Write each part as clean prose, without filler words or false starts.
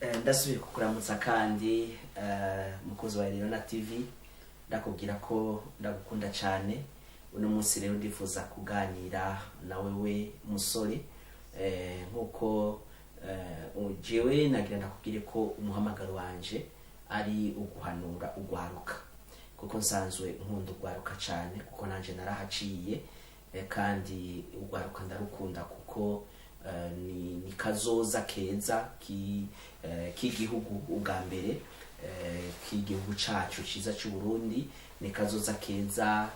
Ndasubiye kukuramutsa kandi, mukozi wa Elona TV, ndakubwira ko ndagukunda cyane. Uno munsi rero ndifuza kuganira na wewe musore, nkuko jewe nagira ndakubwire ko umuhamagaro wanje ari uguhanura ugwaruka, kuko nsanzwe nkunda ugwaruka cyane, kuko nanje narahaciye, kandi ugwaruka ndarukunda kuko ni kazoza keza k'igihugu ubwa mbere, k'igihugu cacu ciza c'u Burundi. Ni kazoza keza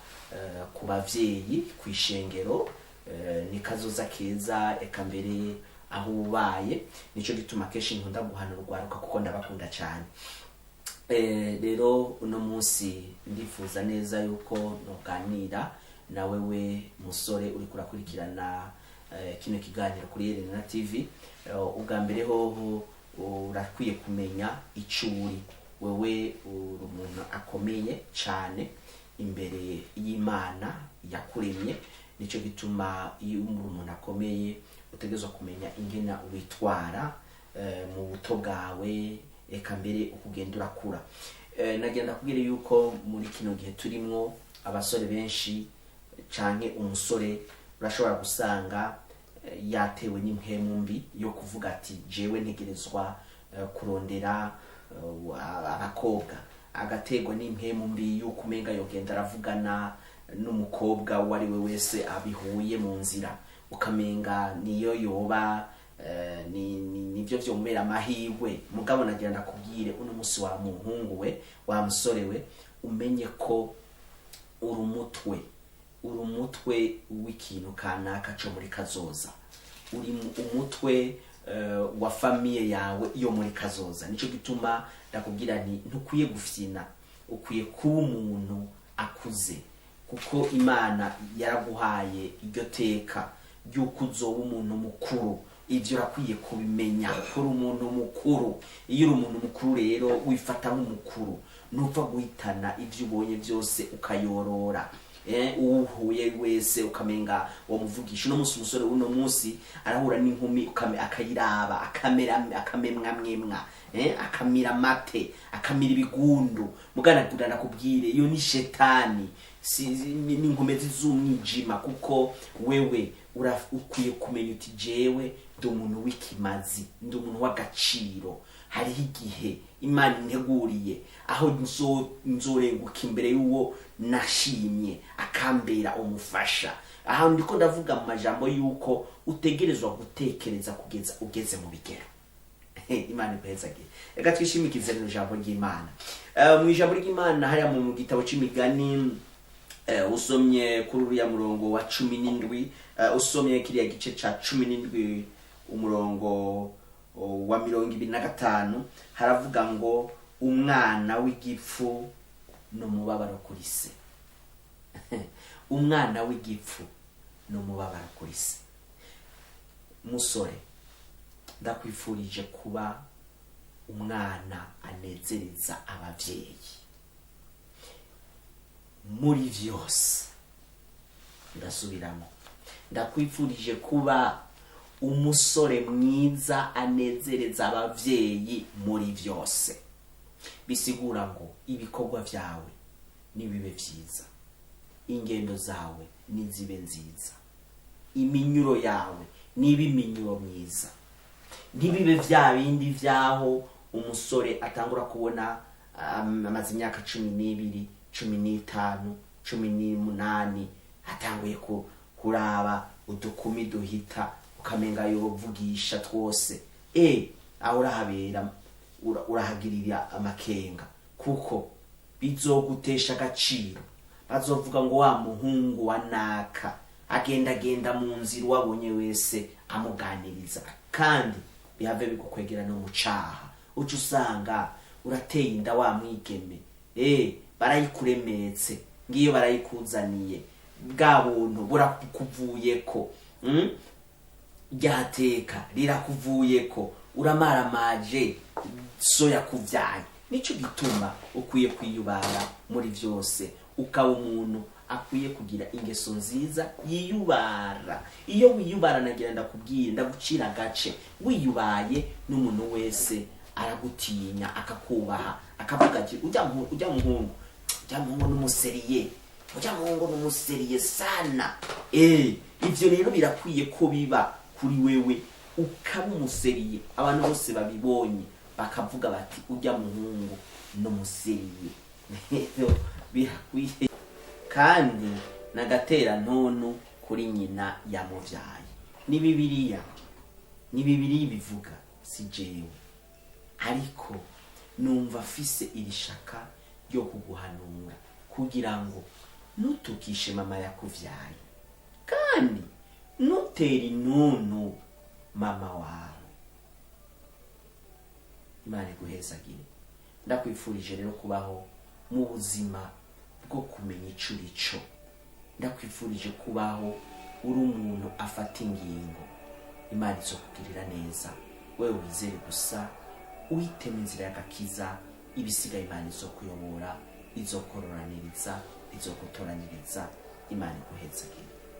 ku bavyeyi, kw'ishengero, ni kazoza keza eka mbere aho ubaye. Nico gituma kenshi nkunda guhanura urwaruka kuko ndabakunda cyane. Rero uno munsi ndifuza neza yuko noganira na wewe musore uriko urakurikirana kino kiganiro kuri Elena TV. Ubwa mbere hoho urakwiye kumenya ico uri. Wewe uri umuntu akomeye cyane imbere y'Imana yakuremye. Nico gituma iyo uri umuntu akomeye utegerezwa kumenya ingena witwara mu buto bwawe, eka mbere ukugenda urakura. Nagenda kubwira yuko muri kino gihe turimwo abasore benshi canke umusore urashobora gusanga yatewe n'impwemu mbi yo kuvuga ati jewe ntegerezwa kurondera abakobwa, agaterwa n'impwemu mbi yuko umenga yogenda aravugana n'umukobwa uwo ari we wese abihuye mu nzira, ukamenga niyo yoba nivyo vyomubera amahirwe. Mugabo nagira ndakubwire uno munsi, wa muhungu we, wa musore we, umenye ko uri umutwe, uri umutwe w'ikintu kanaka co muri kazoza, uri umutwe wa famille yawe iyo muri kazoza. Nico gituma ndakubwira nti ntukwiye gufyina, ukwiye kuba umuntu akuze, kuko Imana yaraguhaye iryo teka ry'uko uzoba umuntu mukuru. Ivyo urakwiye kubimenya ko uri umuntu mukuru. Iyo uri umuntu mukuru rero wifata nk'umukuru, ntupfa guhitana ivyo ubonye byose ukayorora, uwuhuye wese ukamenga wamuvugisha. Uno munsi umusore uno munsi arahura n'inkumi akayiraba, akamera, akamemwa mwemwa, akamira mate, akamira ibigundu. Muganagura nakubwire, iyo ni shetani, si ni inkomezi z'umwijima, kuko wewe ukwiye kumenya uti jewe ndi umuntu w'ikimazi, ndi umuntu w'agaciro. Hariho igihe Imana integuriye aho nzorenguka imbere y'uwo nashimye akambera umufasha. Aha ndiko ndavuga mu majambo y'uko utegerezwa gutekereza kugeza ugeze mu bigero. Imana iguhezagire. Reka twishimikize mu ijambo ry'Imana. Mu ijambo ry'Imana hariya mu gitabo c'Imigani, usomye kuri uriya murongo wa 17, usomye kiriya gice ca 17 umurongo wa 25, haravuga ngo umwana w'igipfu ni umubabaro kuri se. Umwana w'igipfu ni umubabaro kuri se. Musore, ndakwifurije kuba umwana anezereza abavyeyi muri vyose. Ndasubiramo, ndakwifurije kuba umusore mwiza anezereza abavyeyi muri vyose. Bisigura ngo ibikorwa vyawe nibibe vyiza, ingendo zawe nizibe nziza, iminyuro yawe nibe iminyuro myiza, ntibibe vya bindi vyaho umusore atangura kubona amaze imyaka 12, 15, 18, atanguye kuraba udukumi duhita, ukamenga yovugisha twose. Aho urahabera, urahagirira amakenga, kuko bizogutesha agaciro. Bazovuga ngo wa muhungu wa naka agendagenda mu nzira, uwabonye wese amuganiriza, kandi bihave bigukwegera no mu caha, uca usanga urateye inda wa mwigeme, barayikuremetse, ngiyo barayikuzaniye, bwa buntu burakuvuyeko, Ryateka rirakuvuyeko, uramaramaje so yakuvyaye. Nico gituma ukwiye kwiyubara muri vyose, ukaba umuntu akwiye kugira ingeso nziza yiyubara. Iyo wiyubara, nagira ndakubwire, ndagucira agace, wiyubaye n'umuntu wese Aragutinya, akakubaha, akavuga ati ujya muhungu n'umusérieux, ujya muhungu n'umusérieux sana. Ivyo rero birakwiye ko biba kuri wewe, ukaba umusérieux, abantu bose babibonye bakavuga bati ujya muhungu n'umusérieux. Rero birakwiye. Kandi n'agaterantuntu kuri nyina yamuvyaye. Ni Bibiliya, ni Bibiliya ibivuga, si jewe. Ariko numva afise iri shaka ryo kuguhanura kugira ngo ntutukishe mama yakuvyaye, kandi ntutere intuntu mama wawe. Imana iguhezagire. Ndakwifurije rero kubaho mu buzima bwo kumenya ico uri co. Ndakwifurije kubaho uri umuntu afata ingingo. Imana izokugirira neza. Wewe wizere gusa, uhitemo inzira y'agakiza, ibisigaye Imana izokuyobora, izokororaniriza, izogutoraniriza. Imana iguhezagire.